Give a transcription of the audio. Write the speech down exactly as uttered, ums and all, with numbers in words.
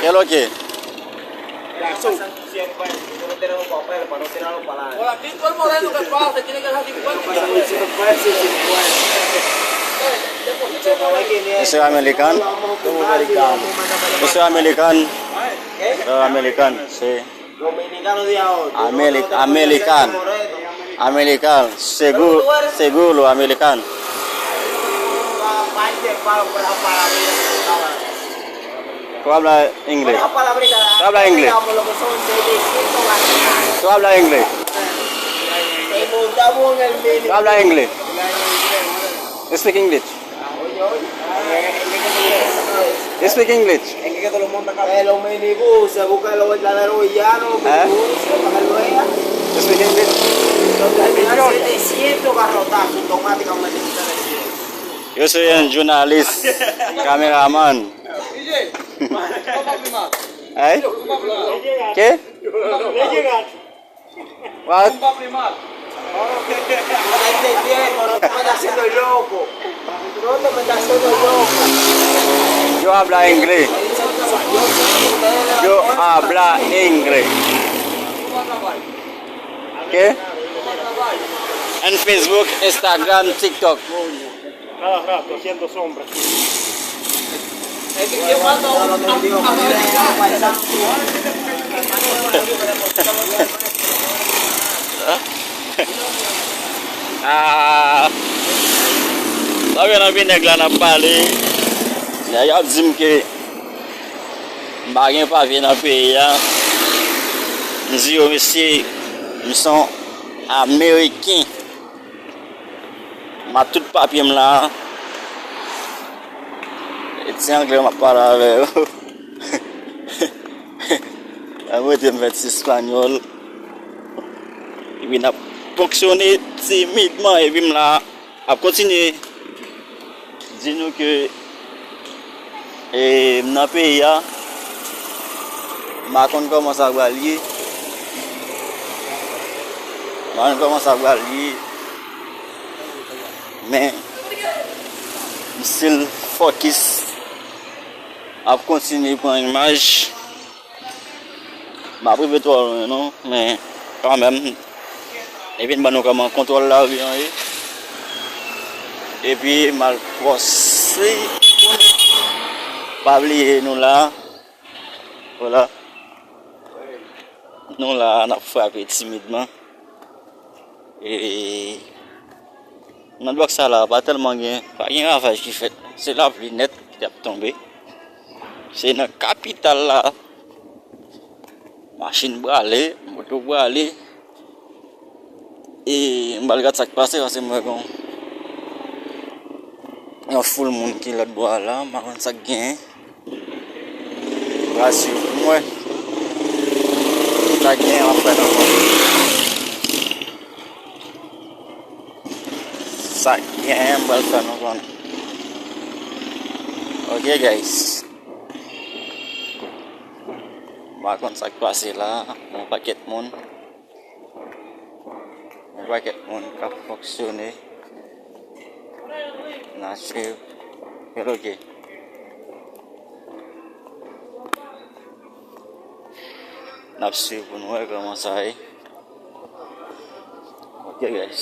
Qué es lo que? Eso es americano. Eso es americano. Eso es americano, sí. Ameli- American. American. Seguro, seguro, American. Tú hablas inglés. Tú hablas inglés. Tú hablas inglés. Tú hablas inglés. You speak English. You speak English. Eh, los minibús, se busca los verdaderos villanos, los ¿Eh? Minibús, para que lo vean. You speak English. Los terminan setecientos garrotazos automáticamente. Yo soy un journalist, cameraman. ¿Eh? ¿Qué? What? No te entiendo, loco. No te me estás haciendo loco. Yo habla inglés. Yo habla inglés. ¿Qué? En Facebook, Instagram, TikTok. Cada rato haciendo sombra. Ah, sa vin anpi nèg la n ap pale. Nèg ap di m ke m pa gen papye nan peyi a. M di yo, mesye, m se yon Ameriken. M a tout papye m la. E ti anglè m ap pale avè yo. Mwen rete m fè ti espanyòl. Epi n ap fonksyone timidman. Epi m la ap kontinye di nou ke E m nan peyi a, m pa konn kòman sa pral ye. M pa konn kòman sa pral ye. Men, m still focus. Ap kontinye pran imaj. M ap rive twò lwen non, men kanmenm, epi n ban nou kòman kontwòl lari an ye. Epi m al pwose pou nou pa bliye nou la. Vwala. Nou la, n ap frape timidman. E nan blòk sa la, pa tèlman gen, pa gen ravaj ki fèt. Se lapli nèt ki ap tonbe. Se nan kapital la. Machin prale, moto prale. E m pral gad sa k pase, paske m wè gon yon foul moun ki lòt bò a la, m pa konn sa k genyen. Pral swiv pou m wè sa k genyen, m ap fè nou konnen. Sa k genyen, m pral fè nou konnen. Ok, guys. M pa konn sa k pase la, yon pakèt moun. Yon pakèt moun k ap fonksyone. N a swiv. Hello, K. N ap swiv pou nou wè kòman sa ye. Ok, guys.